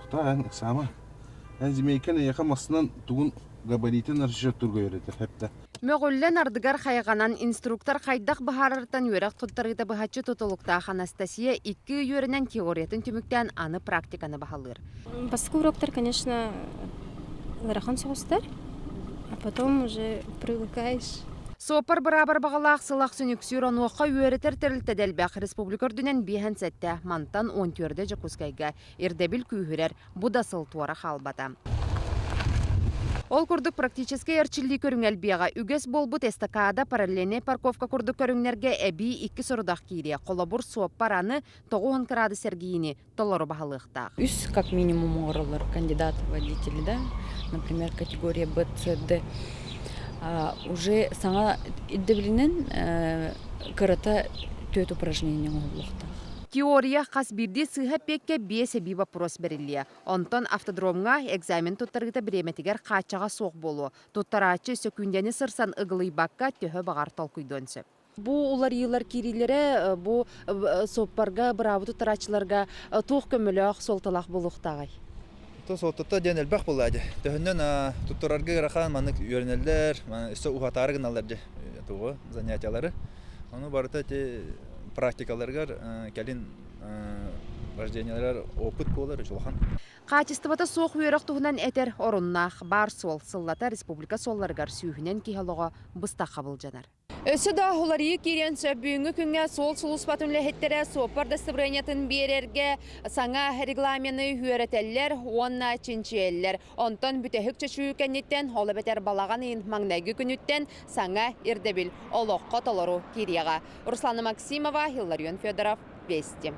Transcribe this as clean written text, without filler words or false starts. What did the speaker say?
Тохтоо эн ыксаама. Эн змейкэн эйиэхэ массынан тугун габаритын расчеттуурга үөрэтэр хэптэ. Мөҕүллэн ардыгар хайҕанан инструктор хайдах быһаарарыттан үөрэх туттарыыта быһаччы тутулуктаах Анастасия икки ый үөрэнэн теориятын түмүктээн аны практиканы баһылыыр. Бастакы уроктар, конечно, ыарахан соҕустар, а потом уже привыкаешь. Суоппар быраабар баҕалаах сыл ахсын үксүүр онуоха үөрэтэр тэрилтэ да элбэх. Республика үрдүнэн биэһэн сэттэ, мантан 14 Дьокуускайга. Ирдэбил күүһүрэр, бу да сыл туора хаалбата. Ол курдук практическай эрчиллии көрүҥэ элбиэҕэ. Үгэс буолбут эстакада, параллельнай парковка курдук көрүҥнэргэ эбии икки сорудах киириэ. Холобур, суоппар аны 90 кыраадыс эргийиини толору баһылыахтаах. Үс как минимум оҥороллор кандидат водители, да, например, категория Б, С, Д. Уже саҥа ирдэбилинэн кырата түөрт упражнение оҥоһуллуохтаах. Теория хас биирдии сыыһа эппиэккэ биэс эбии боппуруос бэриллиэ. Онтон автодромҥа экзамен туттарыыта бириэмэтигэр хааччаҕа суох буолуо. Туттарааччы сөкүүндэни сырсан ыгылыйбакка төһө баҕар толкуйдуон сөп. Бу уларыйыылар киириилэрэ бу суоппарга, быраабы туттарааччыларга туох көмөлөөх, суолталаах буолуохтааҕый? То суолтата диэн элбэх буолла дии. Төһөннөн туттарарга ыарахан маннык үөрэнэллэр, өссө уһатаары гыналлар дии тугу занятиялары. Ону барыта ити практикаларыгар кэлин рождениеларыгар опыт буолар улахан. Хаачыстыбата суох үөрэх туһунан этэр оруннаах баар суол сыллата республика суолларыгар сүүһүнэн киһи олоҕо быстахха былдьанар. Өссө да уларыйыы киириэн сөп бүгүҥҥү күҥҥэ суол сулууспатын үлэһиттэрэ суоппар дастабырыанньатын биэрэргэ саҥа регламены үөрэтэллэр уонна чинчийэллэр. Онтон бүтэһик чочуйуу кэнниттэн, ол эбэтэр балаҕан ыйын маҥнайгы күнүттэн саҥа ирдэбил олоххо толору киириэҕэ. Руслана Максимова, Илларион Федоров, Вести.